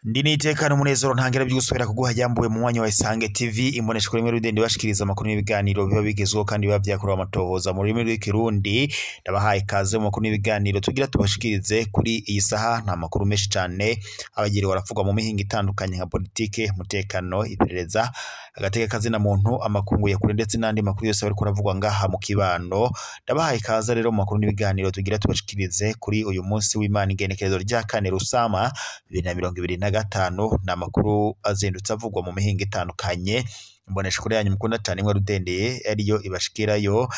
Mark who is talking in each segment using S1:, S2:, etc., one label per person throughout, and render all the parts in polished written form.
S1: Ndi niteka n'umunezero ntangera by'ugusubira kuguha yambuwe mu mwanya wa Isange TV imbonesha kuri rudende bashikiriza amakuru n'ibiganiro biba bigezweho kandi biba vyakorewe amatohoza mu rurimi rw'ikirundi. Ndabahaye ikaze mu makuru n'ibiganiro tugira tubashikirize kuri iyi saha. Nta makuru menshi cane abagiriwe baravugwa mu mihingo itandukanye nka politike, umutekano, iperereza, agateka kazina muntu, amakungu ya kure ndetse n'andi makuru yose ariko aravugwa ngaha mu kibano. Ndabahaye ikaze rero mu makuru n'ibiganiro tugira tubashikirize kuri uyu munsi w'Imana, igenekerezo rya kane Rusama 2025. Ni amakuru azindutse avugwa mu mihingo itandukanye. Imbonesha kure yanyu mukunda cyane imwe rudendeye ariyo ibashikirayo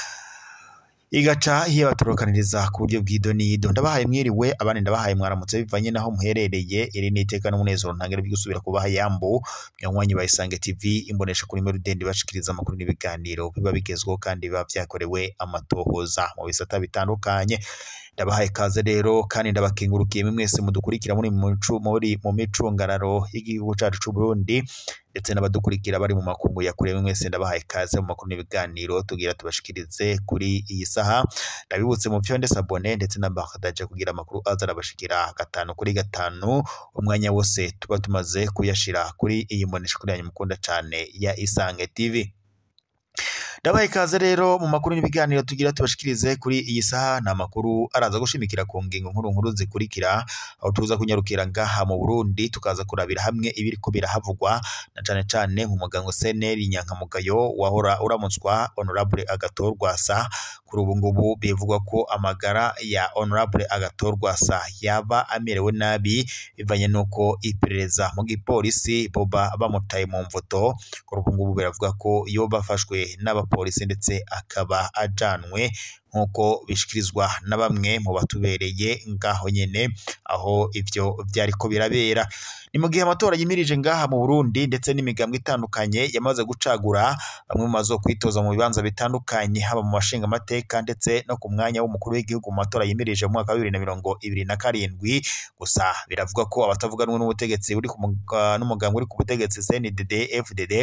S1: igaca hibatorokaniriza ku buryo bw'idonido. Ndabahaye mwiriwe, abandi ndabahaye mwaramutse bivanye naho muherereye. Iri ni iteka n'umunezero ntangere by'ugusubira kubaha yambu nyanywanyi ba Isange TV imbonesha kuri imwe rudende bashikiriza amakuru n'ibiganiro biba bigezweho kandi biba vyakorewe amatohoza mu bisata bitandukanye. Ndabahaye ikaze rero kandi ndabakengurukiye mwese mudukurikira muri mu micungararo y'igihugu cacu c'u Burundi ndetse n'abadukurikira bari mu makungu ya kure. Mwese ndabahaye ikaze mu makuru n'ibiganiro tugira tubashikirize kuri iyi saha. Ndabibutse mu vyonde sabone ndetse na partage kugira amakuru azarabashikira 5 kuri 5 umwanya wose tuba tumaze kuyashira kuri iyi mbonesha kuri yanyu mukunda cane ya Isange TV. Ndabahaye ikaze rero mu makuru n'ibiganiro tugira tubashikirize kuri iyi saha. Ni amakuru araza gushimikira ku ngingo nkuru nkuru zikurikira, aho tuza kunyarukira ngaha mu Burundi tukaza kurabira hamwe ibiriko birahavugwa na cane cane mu mugango CNL Nyankamugayo wahora uramutswa Honorable Agathon Rwasa. Kuri ubu ngubu bivugwa ko amagara ya Honorable Agathon Rwasa yaba amerewe nabi bivanye nuko iperereza mu gipolisi boba bamutaye mu mvuto. Kuri ubu ngubu biravuga ko yo bafashwe n'aba polisi ndetse akaba ajanwe nkuko bishikirizwa na bamwe mu batubereye ngaho nyene aho ivyo vyariko birabera. Ni mu gihe amatora yimirije ngaha mu Burundi ndetse n'imigambwe itandukanye yamaze gucagura bamwe mu mazo kwitoza mu bibanza bitandukanye haba mu bashinga amateka ndetse no ku mwanya w'umukuru w'igihugu mu matora yimirije mu mwaka wa 2027. Gusa biravuga ko abatavuganwe n'ubutegetsi uri n'umugambwe uri ku butegetsi CNDD FDD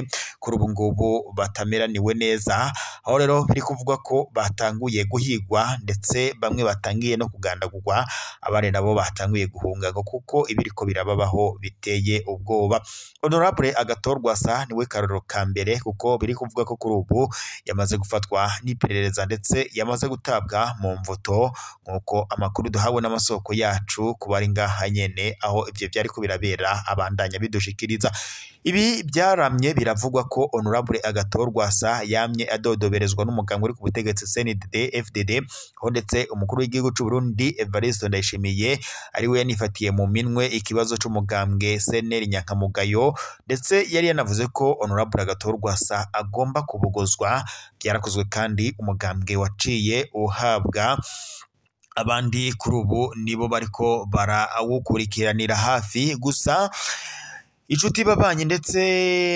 S1: kuri ubu ngubu batameraniwe neza, aho rero biri kuvuga ko batanguye guhigwa ndetse bamwe batangiye no kugandagurwa, abandi nabo batanguye guhunga kuko ibiriko birababaho biteye ubwoba. Honorable Agathon Rwasa niwe karorero ka mbere kuko biri kuvuga ko kuri ubu yamaze gufatwa n'iperereza ndetse yamaze gutabwa mu mvuto nkuko amakuru duhawe n'amasoko yacu kubari ngaha nyene aho ivyo vyariko birabera abandanya bidushikiriza. Ibi byaramye biravugwa ko Honorable Agathon Rwasa yamye adodoberezwa n'umugambwe uri ku butegetsi CNDD FDD, aho ndetse umukuru w'igihugu c'u Burundi Evariste Ndayishimiye ari we yanifatiye mu minwe ikibazo c'umugambwe CNL Nyankamugayo, ndetse yari yanavuze ko Honorable Agathon Rwasa agomba kubugozwa. Byarakozwe kandi umugambwe waciye uhabwa abandi, kuri ubu nibo bariko barawukurikiranira hafi. Gusa inshuti babanye ndetse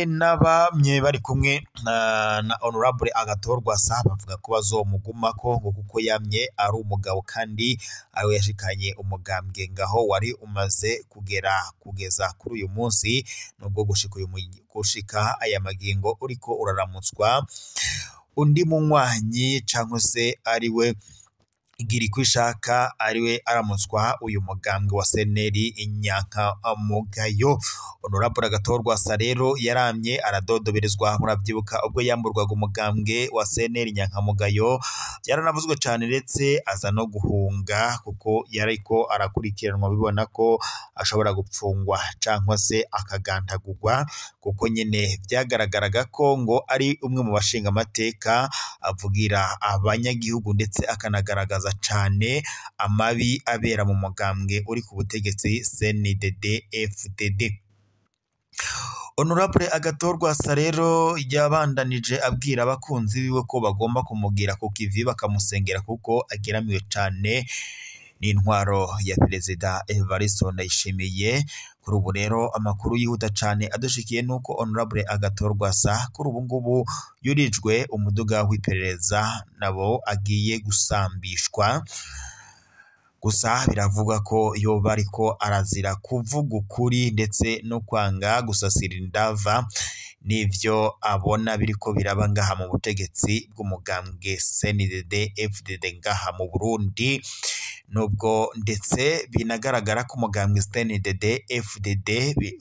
S1: n'abamye bari kumwe na Honorable Agathon Rwasa bavuga ko bazomugumako ngo kuko yamye ari umugabo kandi ariwe yashikanye umugambwe ngaho wari umaze kugera kugeza kuri uyu munsi, nubwo gushika aya magingo uriko uraramutswa undi munywanyi canke se ariwe Girkwishaka ariwe aramutswa uyu mugambwe wa CNL Nyankamugayo. Honorable Agathon Rwasa rero yaramye aradodoberezwa, murabyibuka ubwo yamburwaga umugambwe wa CNL Nyankamugayo byaranavuzwe cyane ndetse aza no guhunga kuko yariko arakurikiranwa bibona ko ashobora gupfungwa cyangwa se akagandagurwa, kuko nyene byagaragaraga ko ngo ari umwe mu bashinga amateka avugira abanyagihugu ndetse akanagaragaza cane amabi abera mu mugambwe uri ku butegetsi CNDD FDD. Honorable Agathon Rwasa rero yabandanije abwira abakunzi biwe ko bagomba kumugira ku kivi bakamusengera kuko ageramiwe cane n'intwaro ya Perezida Evariste Ndayishimiye. Kuri ubu rero amakuru yihuta cane adushikiye nuko Honorable Agathon Rwasa kuri ubu ngubu yurijwe umuduga w'iperereza nabo agiye gusambishwa. Gusa biravuga ko yoba ariko arazira kuvuga ukuri ndetse no kwanga gusasira indava n'ivyo abona biriko biraba ngaha mu butegetsi bw'umugambwe CNDD FDD ngaha mu Burundi, nubwo ndetse binagaragara ko umugambwe CNDD FDD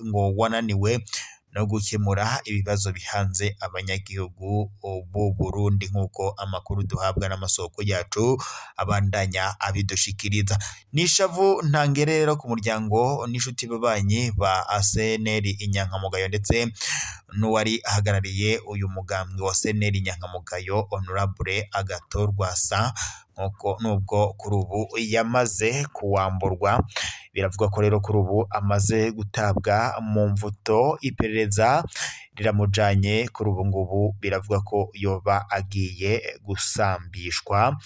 S1: ngo wananiwe no gukemura ibibazo bihanze abanyagihugu b'u Burundi, nk'uko amakuru duhabwa n'amasoko yacu abandanya abidushikiriza. Nishavu ntangere rero ku muryango n'inshuti babanyi ba CNL Inyankamugayo ndetse n'uwari ahagarariye uyu mugambwe wa CNL Inyankamugayo Honorable Agathon Rwasa, nkuko nubwo kuri ubu yamaze kuwamburwa. Biravugwa ko rero kuri ubu amaze gutabwa mu mvuto, iperereza riramujanye kuri ubu ngubu biravugwa ko yoba agiye gusambishwa.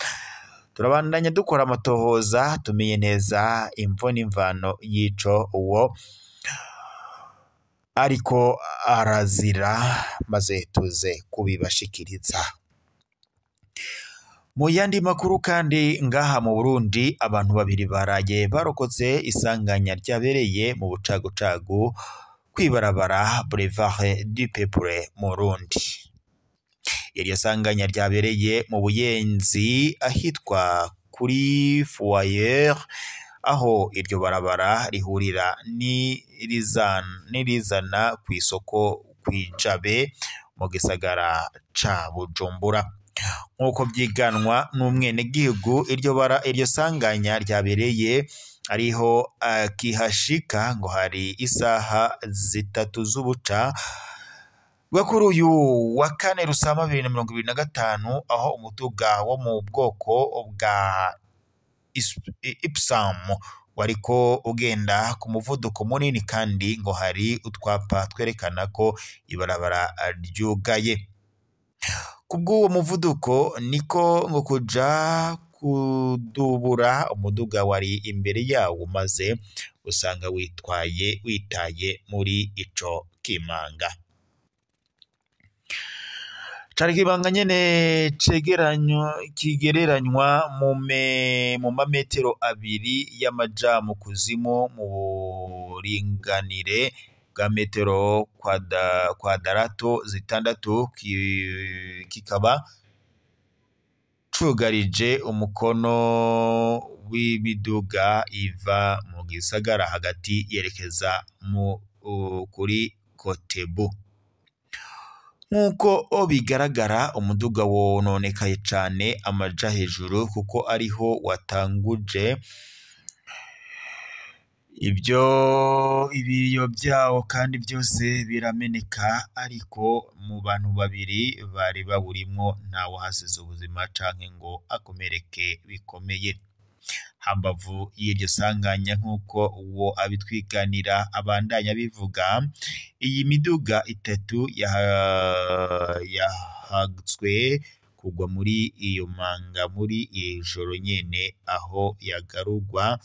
S1: Turabandanya dukora amatohoza tumenye neza imvo n'imvano y'ico uwo ariko arazira, maze tuze kubibashikiriza. Mu yandi makuru kandi ngaha mu Burundi, abantu babiri baraye barokotse isanganya ryabereye mu bucagucagu kwibarabara Boulevard du Peuple mu Burundi. Iryo sanganya ryabereye mu Buyenzi ahitwa kuri Foyer, aho iryo barabara rihurira n'irizana ku isoko kw'ijabe mu gisagara ca Bujumbura. Nk'uko byiganwa n'umwenegihugu, iryo sanganya ryabereye ariho akihashika ngo hari isaha 3 z'ubuca bwa kuri uyu wa kane Rusama 2025, aho umuduga wo mu bwoko bwa Ipsum wariko ugenda ku muvuduko munini, kandi ngo hari utwapa twerekana ko ibarabara ryugaye. Kubw'uwo muvuduko niko ngo kuja kudubura umuduga wari imbere yawo, maze usanga witwaye witaye muri ico kimanga. Cari kibanga nyene kigereranywa mu mametero 2 y'amaja mu kuzimu, mu buringanire bwa metero kwadarato 6, kikaba cugarije umukono w'imiduga iva mu gisagara hagati yerekeza kuri Kotebu. Nk'uko bigaragara, umuduga wononekaye cane amaja hejuru, kuko ariho watanguje ibyo ibiyo byawo kandi byose birameneka, ariko mu bantu babiri bari bawurimwo ntawahasize ubuzima canke ngo akomereke bikomeye. Hambavu y'iryo sanganya, nk'uko uwo abitwiganira abandanya bivuga, iyi miduga 3 yahatswe kugwa muri iyo manga muri iri joro nyene, aho yagarurwa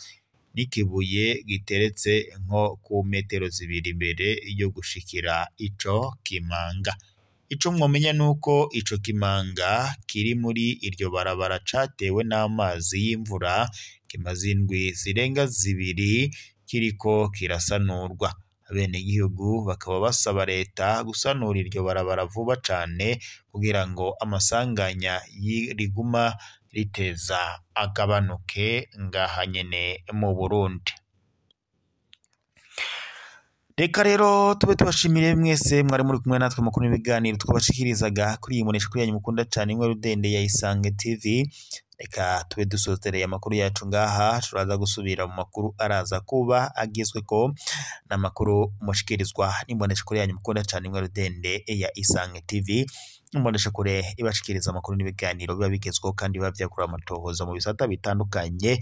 S1: n'ikibuye giteretse nko ku metero 2 imbere yo gushikira ico kimanga. Ico mwomenya nuko ico kimanga kiri muri iryo barabara catewe n'amazi y'imvura, kimaze indwi zirenga 2 kiriko kirasanurwa. Abenegihugu bakaba basaba leta gusanura iryo barabara vuba cane, kugira ngo amasanganya riguma riteza agabanuke ngaha nyene mu Burundi. Reka rero tube tubashimire mwese mwari muri kumwe natwe makuru n'ibiganiro twabashikirizaga kuri iyi mboneshakure yanyu mukunda cane imwe rudende ya Isange TV. Reka tube dusozereye amakuru yacu ngaha, turaza gusubira mu makuru araza kuba agezweko n'amakuru mushikirizwa n'imboneshakure yanyu mukunda cane imwe rudende ya Isange TV. Imboneshakure ibashikiriza amakuru n'ibiganiro biba bigezweho kandi biba vyakura amatohoza mu bisata bitandukanye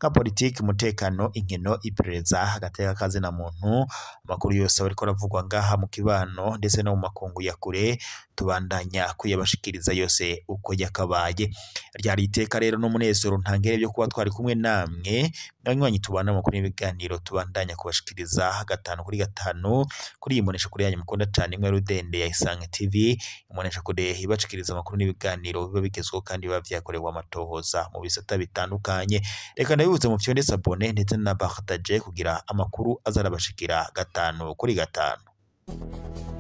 S1: nka politiki, umutekano, inkino, iperereza, agateka kazina muntu, amakuru yose ariko aravugwa ngaha mu kibano ndetse no mu makungu ya kure, tubandanya kuyabashikiriza yose uko yakabaye. Ryari iteka rero n'umunezero ntangere byo kuba twari kumwe namwe banywanyi tubana amakuru n'ibiganiro tubandanya kubashikiriza 5 kuri 5 kuri iyi mboneshakure yanyu mukunda cane imwe rudende ya Isange TV. Imboneshakure ibashikiriza amakuru n'ibiganiro biba bigezweho kandi biba vyakorewe amatohoza mu bisata bitandukanye. Reka ndabibutse mu fyonde s'abonner ndetse na partager kugira amakuru azarabashikira 5 kuri 5.